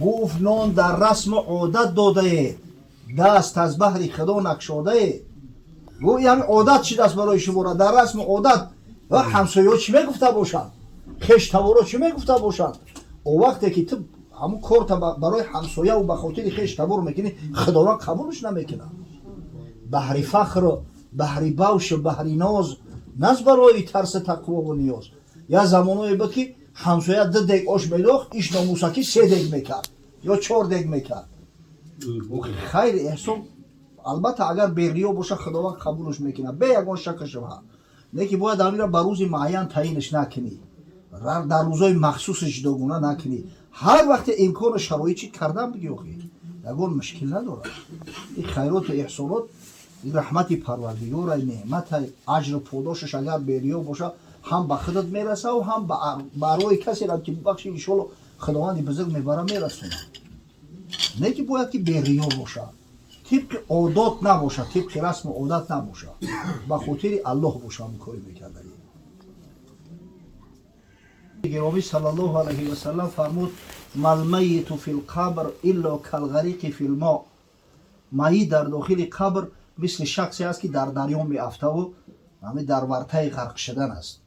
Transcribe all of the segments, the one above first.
Гуфт: нон дар расму одат додаед, даст аз баҳри худо накшодаед. Гуфт: ҳамин одат шидааст барои шуморо, дар расму одат. Ва ҳамсояҳо чӣ мегуфта бошанд, хештаворо чӣ мегуфта бошанд? О вақте ки ту ҳамун корта барои ҳамсояву ба хотири хештавор мекунӣ, Худованд қабулш намекунад. Баҳри фахру баҳри бавшу баҳри ноз, наз барои тарси тақвову ниёз. Як замоное буд, ки ҳамсоя ду дег ош медохт, иш номусакӣ се дег мекард ё чор дег мекард. Хайр, эҳсон, албатта, агар бериё боша, Худованд қабулш мекунад, бе ягон шаку шубҳа. Лекин бояд ҳамира ба рӯзи муайян таъинш накунӣ, дар рӯзҳои махсуси ҷудогона накунӣ. Ҳар вақте имкону шароит чи кардан биги, охи, ягон мушкил надорад. Ин хайроту эҳсонот, ин раҳмати Парвардигорай, неъматай, аҷру подошаш, агар бериё боша, ҳам ба худат мерасаву ҳам ба арвои касерам, ки бахши, иншоалло, Худованди бузург мебара, мерасонад. Не ки бояд ки бериё боша, тибқи одот набошад, тибқи расму одат набошад, ба хотири Аллоҳ боша ҳамн кори мекардагӣ. Гиромӣ саллаллоҳу алайҳи васалам фармуд: ما الميت في القبر إلا كالغريق في الماء. Майит дар дохили қабр мисли шахсе аст, ки дар дарё меафтаву ҳами дар вартаи ғарқ шудан аст.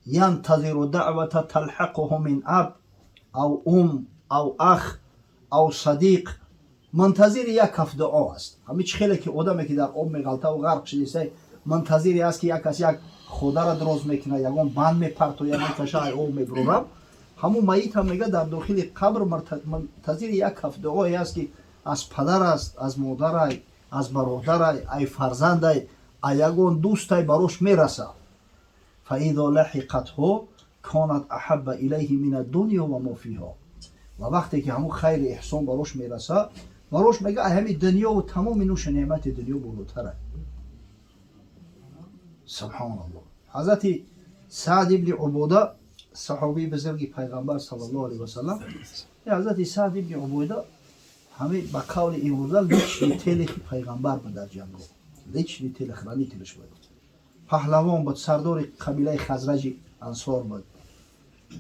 ينتظر دعوة تلحقه من أب أو أم أو أخ أو صديق. Мунтазири як каф дуо аст. Ҳами чӣ хеле ки одаме, ки дар об меғалтаву ғарқ шудисай, мунтазире аст, ки як кас як ходара дроз мекунад, ягон банд мепартояд, мекаша, ай об мебурорам. Ҳамун майит ҳам, мега, дар дохили қабр мунтазири як каф дуое аст, ки аз падар аст, аз модарай, аз бародарай, ай фарзандай, ай ягон дӯстай барош мераса. فإذا لحقته كانت أحب إليه من الدنيا وما فيها. Ва вақте ки ҳамун хайри эҳсон барош мераса, барош, мега, ҳами дунёву тамоми нӯши неъмати дунё болотара. Субҳоналлоҳ. Ҳазрати Саъд ибни Убода, саҳобии бузурги Пайғамбар саллаллоҳу алайҳи васалам. Ҳазрати Саъд ибни Убода ҳами ба қавли имрӯза личный телехи Пайғамбар буд, дар ҷанго личный телохранитель ш буд. Паҳлавон буд, сардори қабилаи Хазраҷи ансор буд,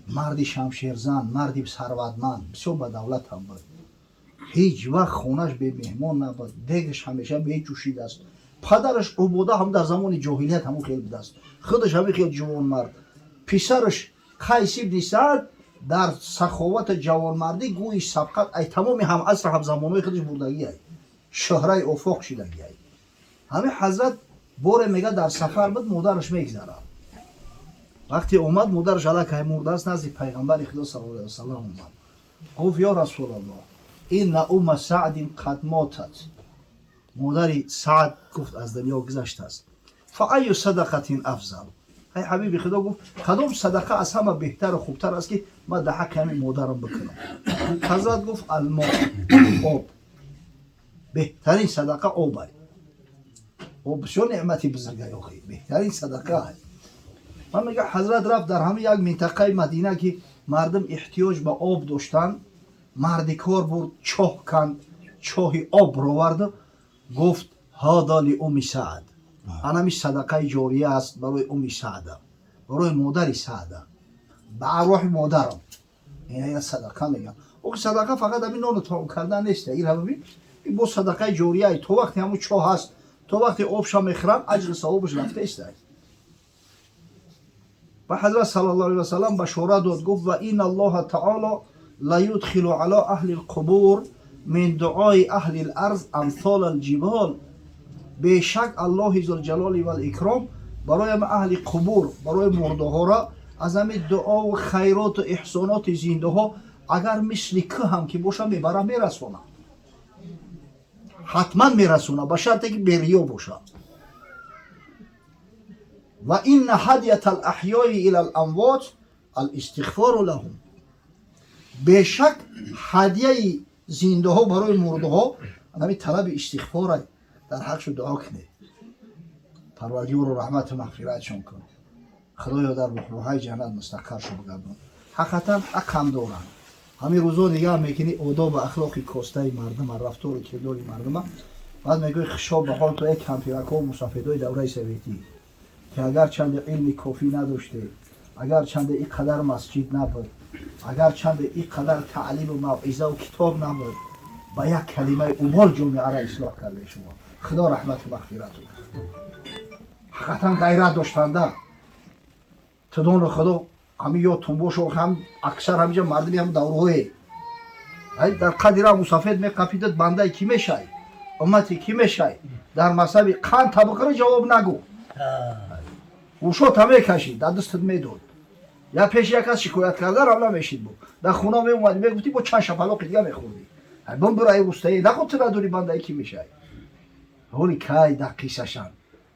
марди шамшерзан, марди сарватманд, бисёр ба давлат ҳам буд. Ҳеҷ вақт хонаш бемеҳмон набуд, дегаш ҳамеша меҷӯшидааст. Падараш Убода ҳам дар замони ҷоҳилият ҳамон хел будааст, худаш ҳамин хел ҷувонмард. Писараш Қайс ибни Саъд дар саховату ҷавонмардӣ гӯи сабқат ай тамоми ҳамаср, ҳамзамонҳои худаш бурдагиай, шӯҳраи офоқ шидагиай. Ҳамин ҳазрат боре, мега, дар сафар буд, модараш мегзарад. Вақте омад, модараш аллакай мурдааст. Назди Пайғамбари Худо саллаллоҳу алайҳи васалам омад, гуфт: «Ё Расулаллоҳ, إن أم سعد قد ماتت». Модари Саъд, гуфт, аз дунё гузаштааст. فأي صدقة أفضل؟ Ай ҳабиби Худо, гуфт, кадом садақа аз ҳама беҳтару хубтар аст, ки ман дар ҳаққи ҳамин модарам бикунам? Ҳазрат гуфт: الماء, об. Беҳтарин садақа обай. Об бисёр неъмати бузургай, охи, беҳтарин садақа. Ман, мега, ҳазрат рафт дар ҳамин як минтақаи Мадина, ки мардум эҳтиёҷ ба об доштанд, марди кор бурд, чоҳ канд, чоҳи об роварду гуфт: هذا لأم سعد. Анами садақаи ҷория аст барои Уми Саъда, барои модари Саъда, ба арвоҳи модарам ина садақа мегам. Охи, садақа фақат ҳамин нону таом кардан нест. Ира бибин, ин бо садақаи ҷория. То вақте ҳамун чоҳ ҳаст, то вақте обша мехӯрам, аҷру савобаш рафта истай. Ва ҳазрат саллаллоҳу алайҳи васалам башорат дод, гуфт: وإن الله تعالى ليدخل على أهل القبور من دعاء أهل الأرض أمثال الجبال. Бешак, Аллоҳи зулҷалоли валикром барои аҳли қубур, барои мурдаҳоро аз ҳамин дуову хайроту эҳсоноти зиндаҳо, агар мисли кӯ ҳам ки боша, мебара, мерасонад, ҳатман мерасонад, ба шарте ки бериё бошад. وإن هدية الأحياء إلى الأموات الاستغفار لهم. Бешак, ҳадияи зиндаҳо барои мурдаҳо ҳамин талаби истиғфора, дар ҳақшу дуо кунед. Парвардигоро, раҳмату мағфиратшон кун. Худоё, дар буҳбуҳаи ҷаннат мустақаршон бигардон. Ҳақиқатан ҳақам доранд. Ҳамин рӯзо нигаҳ мекунӣ одобу ахлоқи костаи мардума, рафтору кирдори мардума, баъд мегӯи: хишоб ба ҳол ту, эй кампиракҳо, мусафедои давраи советӣ, ки агар чанде илми кофӣ надоште, агар чанде ин қадар масҷид набуд. Агарчанде ин қадар таълиму мавъизаву китоб набуд, ба як калимаи убол ҷомеаро ислоҳ карде шумо. Худо раҳмату мағфират. Ҳақиқатан ғайрат доштанда. Тудону Худо ҳамин ёдтон бошо, ҳам аксар ҳамиҷа мардими ҳам даврҳое. Дар қадира мусафед меқапидад, бандаи кӣ мешай? Уммати кӣ мешай? Дар мазҳаби қанд табиқаро ҷавоб нагӯ. Ушота мекашид, дар дастат медод. Я пеши як кас шикоят кардан намешид бу. Дар хона меомадӣ, мегуфтӣ, бо чанд шапалоқи дига мехӯрдӣ. Бон бирай устае, наход ту надорӣ бандаи кӣ мешай. Ҳоли кай дар қиссашан.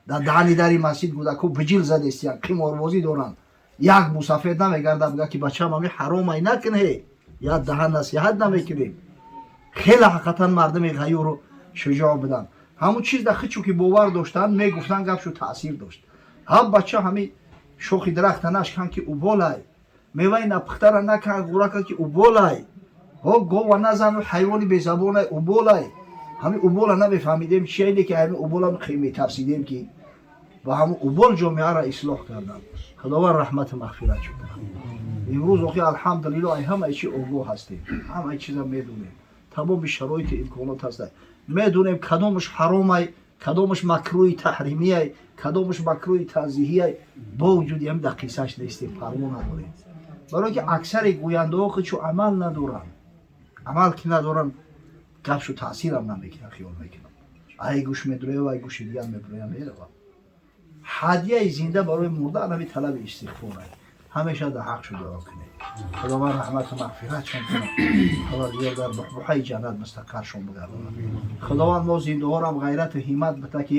Дар даҳани дари масҷид кӯдако биҷил задестиян, қиморбозӣ доранд. Як мусафед намегардад, бигӯяд ки бачаам, ҳами ҳаромай накуне. Я даҳан насиҳат намекунем. Хеле ҳақиқатан мардуми ғаюру шуҷоъ буданд. Ҳамун чиз дар хичу ки бовар доштанд, мегуфтанд, гапшу таъсир дошт. Ҳам бача, ҳами шохи дарахта нашкан ки уболай, меваи напухтара накан ғурака ки уболай, ҳо гова назану ҳайвони безабонай уболай. Ҳами убола намефаҳмидем чине ки ҳами убола метарсидем ки ба ҳамун убол ҷомеаро ислоҳ карданд. Худованд раҳмату мағфират кунад. Имрӯз охи, алҳамдулилло, ай ҳамаи чи огоҳ ҳастем, ҳамаи чиза медонем, тамоми шароити имконот ҳаста, медонем кадомаш ҳаромай, кадомаш макрӯҳи таҳримияй, кадомаш макрӯҳи танзиҳияй. Бо вуҷуди ҳам дар қиссаш нестем, парво надорем, барое ки аксари гӯяндаҳо худшу амал надоранд. Амал ки надоранд, гапшу таъсирам намекунад, хиёл мекунам, ай гӯш медроя, ай гӯши дигар меброя, мерава. Ҳадияи зинда барои мурда ҳами талаби истиғфорай. Ҳамеша дар ҳақшу дуо кунед. Худованд раҳмату мағфиратшон кунад, Худо дар буҳбуҳаи ҷаннат мустақаршон бигардонад. Худованд мо зиндаҳорам ғайрату ҳиммат бита, ки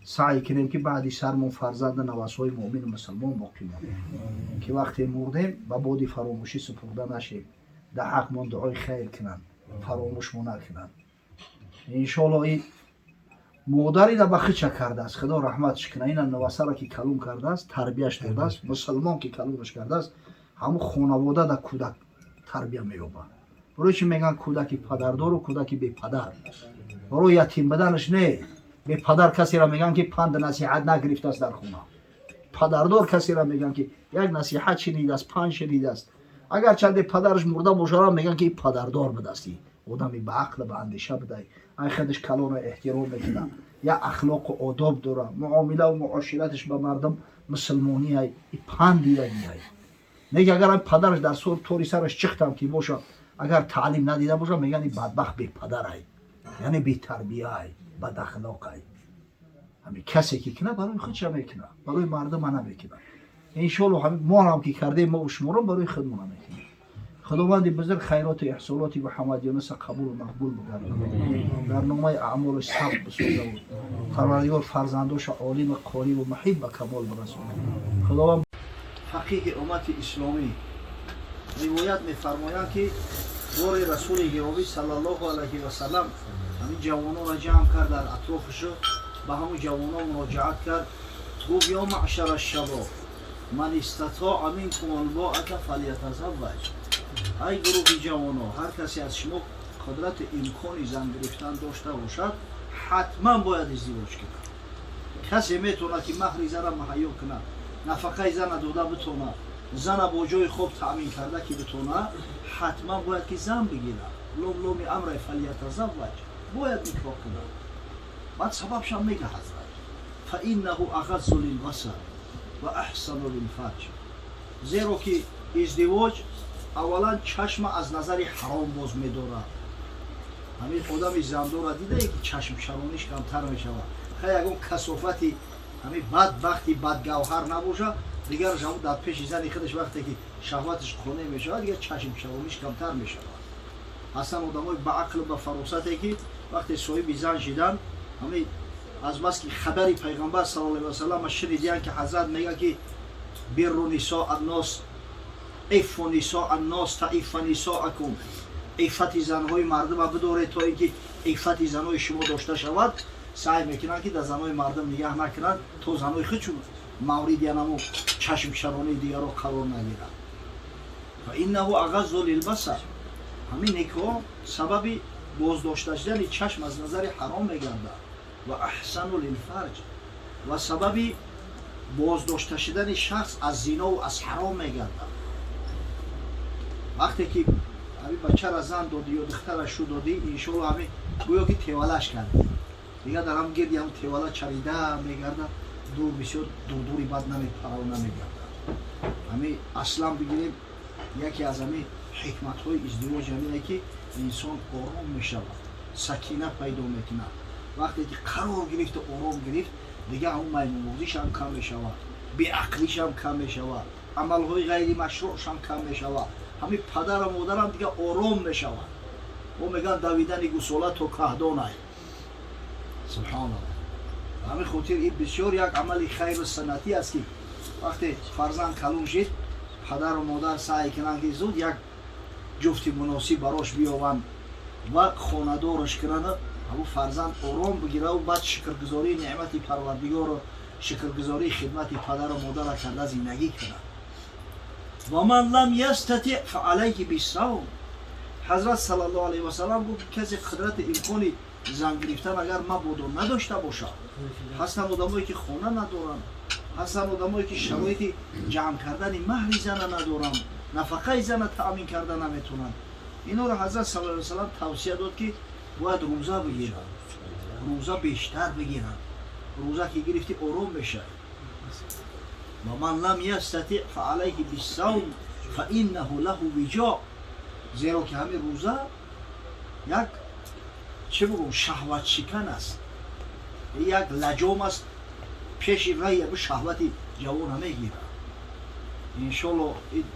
саъй кунем, ки баъди сармон фарзанду навасҳои муъмину мусулмон боқӣ монем, ки вақте мурдем, ба боди фаромӯшӣ супурда нашем, дар ҳақмон дуои хайр кунанд, фаромӯшмо накунанд, иншоалло. Ин модар ина ба хича кардааст, Худо раҳматш кунад. Ина навасаро ки калон кардааст, тарбияш додааст, мусулмон ки калонаш кардааст, ҳамун хонавода дар кӯдак тарбия меёбад. Барои чи мегӯянд кӯдаки падардору кӯдаки бепадар? Барои ятим буданаш не. Бепадар касеро мегӯянд, ки панду насиҳат нагирифтааст дар хона. Падардор касеро мегӯянд, ки як насиҳат шунидааст, панд шунидааст. Агарчанде падараш мурда бошад, мегӯянд, ки падардор будасти, одами ба ақл, ба андеша будай, ай худаш калонро эҳтиром мекунад, як ахлоқу одоб дорад, муомилаву муошираташ ба мардум мусулмониай, панд дидагиай. Неки агар падараш дар тори сараш чихтам ки боша, агар таълим надида боша, мегӯянд бадбахт бепадарай, яъне бетарбияй, бадахлоқай. Ҳами касе ки кунад, барои худша мекунад, барои мардума намекунад. Иншоалло, мо ҳам ки кардем, мо шуморо барои худмона мекунем. Худованди бузург хайроту эҳсоноти Муҳаммад Юнуса қабулу мақбул бигардонад, дар номаи аъмолаш сабт бисозаву Парвардигор фарзандоша олими қориву муҳиб ба камол бирасонад. Худованд фақиҳи уммати исломӣ ривоят мефармоянд, ки бори Расули гиромӣ саллаллоҳу алайҳи васалам ҳамин ҷавононро ҷамъ кард дар атрофашо, ба ҳамун ҷавонон муроҷиат кард, гуфт: «Ё маъшара шабоб, ман истатоа минкум албоата фалятазавваҷ». Ай гурӯҳи ҷавоно, ҳар касе аз шумо қудрати имкони зан гирифтан дошта бошад, ҳатман бояд издивоҷ кунад. Касе метавонад, ки маҳри зана муҳайё кунад, нафақаи зана дода битонад, зана бо ҷои хоб таъмин карда ки битонад, ҳатман бояд ки зан бигирад. Лом ломи амрай, фалятазавваҷ, бояд никоҳ кунад. Баъд сабабшам мега ҳазрат: фаиннаҳу ағаззу лилбасар ва аҳсану лилфарҷ. Зеро ки издивоҷ аввалан чашма аз назари ҳаром боз медорад. Ҳамин одами зандора дидае, ки чашмчарониш камтар мешавад. Хай, ягон касофати ҳамин бадбахти бадгавҳар набошад, дигараш ҳамун дар пеши зани худаш вақте ки шаҳваташ қонеъ мешавад, дигар чашмчарониш камтар мешавад. Ҳастан одамои ба ақлу ба фаросате, ки вақте соҳиби зан шидан, ҳамин азбаски хабари Пайғамбар саллаллоҳу алайҳи васаллам шунидиян, ки ҳазрат мега, ки бирру нисо аннос, иффу нисо аннос таиффа нисоакум, иффати занҳои мардума бидоред, то ин ки иффати занҳои шумо дошта шавад. Саъй мекунанд, ки дар занҳои мардум нигаҳ накунанд, то занҳои худшон мавриди анамо чашмчаронии дигаро қарор нагирад. Фа иннаҳу ағаззу лилбасар, ҳамин никоҳ сабаби боздошта шудани чашм аз назари ҳаром мегардад, ва аҳсану лилфарҷ, ва сабаби боздошта шудани шахс аз зинову аз ҳаром мегардад. Вақте ки ҳамин бачаро зан додӣ ё духтара шу додӣ, иншоалло ҳамин гӯё ки тевалаш кардӣ, дигар дар ҳам гирди ҳам тевала чарида мегардад, дур бисёр дурдури бад намепараву намегардад. Ҳамин аслан бигирем, яке аз ҳамин ҳикматҳои издивоҷ ҳамине, ки инсон ором мешавад, сакина пайдо мекунад. Вақте ки қарор гирифту ором гирифт, дигар ҳамун маймунбозишам кам мешавад, беақлишам кам мешавад, амалҳои ғайримашруъшам кам мешавад, ҳамин падару модарам дигар ором мешавад. О мегӯянд, давидани гусола то каҳдонай. Субҳоналлоҳ. Ҳамин хотир ин бисёр як амали хайру санатӣ аст, ки вақте фарзанд калон шид, падару модар саъй кунанд, ки зуд як ҷуфти муносиб барош биёванд ва хонадораш кунанд, ҳамун фарзанд ором бигираву баъд шукргузории неъмати Парвардигору шукргузории хидмати падару модара карда зиндагӣ кунад. Ва ман лам ястатиъ фаалайҳи биссавм. Ҳазрат саллаллоҳу алайҳи васаллам гуфт, ки касе қудрати имкони зан гирифтан агар мабодо надошта бошад, ҳастанд одамое, ки хона надоранд, ҳастанд одамое, ки шароити ҷамъ кардани маҳри зана надоранд, нафақаи зана таъмин карда наметавонанд. Инҳоро ҳазрат саллаллоҳу алайҳи васаллам тавсия дод, ки бояд рӯза бигиранд, рӯза бештар бигиранд. Рӯза ки гирифтӣ, ором мешавӣ. Ва ман лам ястатиъ фаалайҳи биссавм фаиннаҳу лаҳу виҷо. Зеро ки ҳамин рӯза як, чӣ бигӯм, шаҳватшикан аст, як лаҷом аст, пеши раи абу шаҳвати ҷавона мегирад. Иншолло,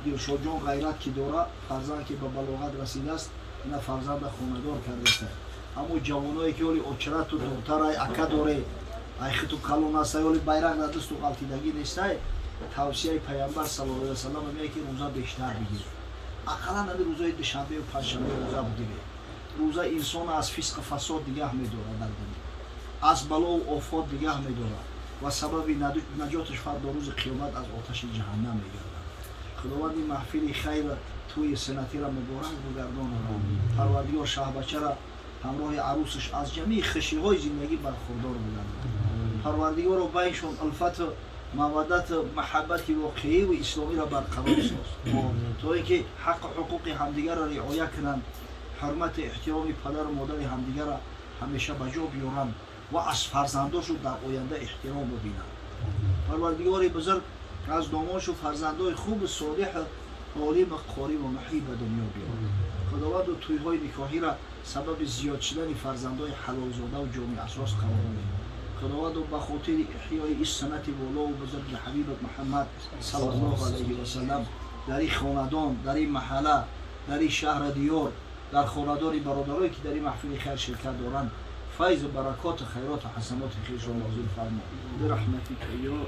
Дилшодҷон ғайрат ки дора, фарзанд ки ба балоғат расидааст, ина фарзанда хонадор кардааст. Аммо ҷавоное, ки оли очарату дуртарай, ака доре, айхиту калон астай, оли байрақ дар дасту ғалтидагӣ нестай, тавсияи Пайғамбар саллаллоҳу алайҳи васаллам мегӯяд, ки рӯза бештар бигиред. Ақаллан ҳамин рӯзои душанбею панҷшанбе рӯза бигиред. Рӯза инсона аз фисқу фасод нигаҳ медорад дар дунё, аз балову офот нигаҳ медорад ва сабаби наҷоташ фардо рӯзи қиёмат аз оташи ҷаҳаннам мегардад. Худованд ин маҳфили хайра, тӯи суннатиро муборак бигардонад. Парвардигор шаҳбачара ҳамроҳи арӯсаш аз ҷамии хушиҳои зиндагӣ бархурдор бигардонад. Парвардигоро, байншон улфату маваддату маҳаббати воқеиву исломиро барқарор соз, то ин ки ҳаққу ҳуқуқи ҳамдигарро риоя кунанд, ҳурмату эҳтироми падару модари ҳамдигарро ҳамеша ба ҷо биёранд ва аз фарзандошу дар оянда эҳтиром бибинанд. Парвардигори бузург, аз домошу фарзандои хубу солиҳу олиму қориву муҳиб ба дунё биёрад. Худованду, тӯйҳои никоҳиро сабаби зиёд шудани фарзандои ҳалолзодаву ҷомеасоз қарор деҳ. Худованду, ба хотири эҳёи ин суннати волову бузурги ҳабибат Муҳаммад саллаллоҳу алайҳи васаллам дар ин хонадон, дар ин маҳалла, дар ин шаҳра диёр, дар хонадони бародарое, ки дар ин маҳфили хайр ширкат доранд, файзу баракоту хайроту ҳасаноти хешро нозил фармо, бираҳматика ё